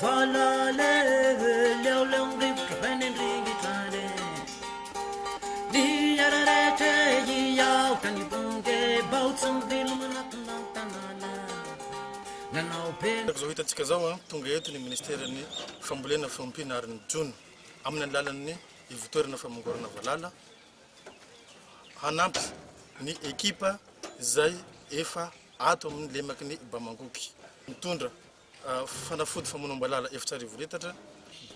valala leoleo ny rivotra vainendringitrany ny araretra iaho tany vonge bao tsy mivelo manatona ny tanàna nanao be Araka izao hitantsika izao, tonga eto ny Ministeran'ny Fambolena, Fiompiana ary ny Jono amin'ny alalan'ny ivotoerana famongorana valala hanampy ny ekipa izay efa ato amin'ny lemaky ny Bamangoky. Mitondra fanafody famonoam-balala 4000 litatra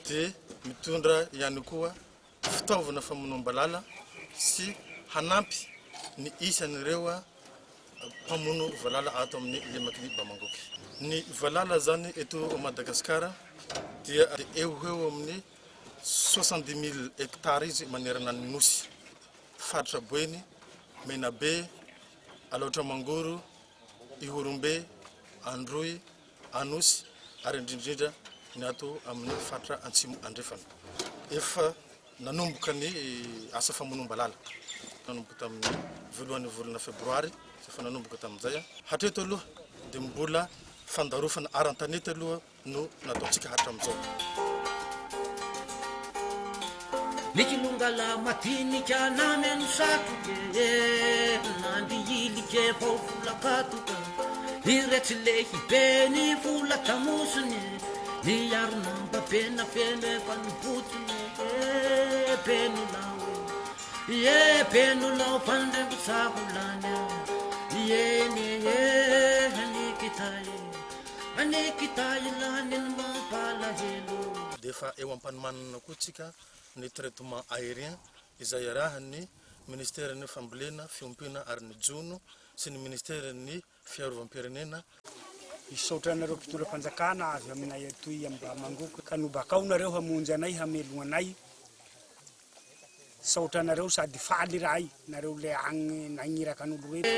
dia mitondra ihany koa fitaovana famonoam-balala sy hanampy ny isan'ireo mpamono valala ato amin'ny lemaky ny Bamangoky. Ny valala izany eto Madagasikara dia eo ho eo amin'ny 70 000 hectares izy manerana ny Nosy. Faritra Boeny, Menabe, Alaotra Mangoro, Ihorombe, Androy, Anosy ary indrindra indrindra ny ato amin'ny faritra Antsimo Andrefana. Efa nanomboka ny asa famonoam-balala nanomboka tamin'ny voalohan'ny volana febroary, efa nanomboka tamin'izay. Hatreto aloha dia mbola fandarofana aran-tanety aloha no nataontsika hatramin'izao. Ny kilongala madinika nameno satroka e, nandihilika vao volakatoka, iretsy lehibe ny vola tamosiny, ny aron'amba be nafeno efa nibotony e, benolao e, benolao fandrembo tsaho lany a, eny e, ny kitay. Dia efa eo am-panomanana koa tsika ny traitement aérien izay iarahan'ny Ministeran'ny Fambolena, Fiompiana ary ny Jono sy ny Ministeran'ny Fiarovam-pirenena. Misaotra anareo mpitondra fanjakana avy aminay atoy Ambamangoky ka nobakao nareo hamonjy anay hamelogna anay. Saotra anareo sady faly rahay nareo le agny nagniraka an'olo reto.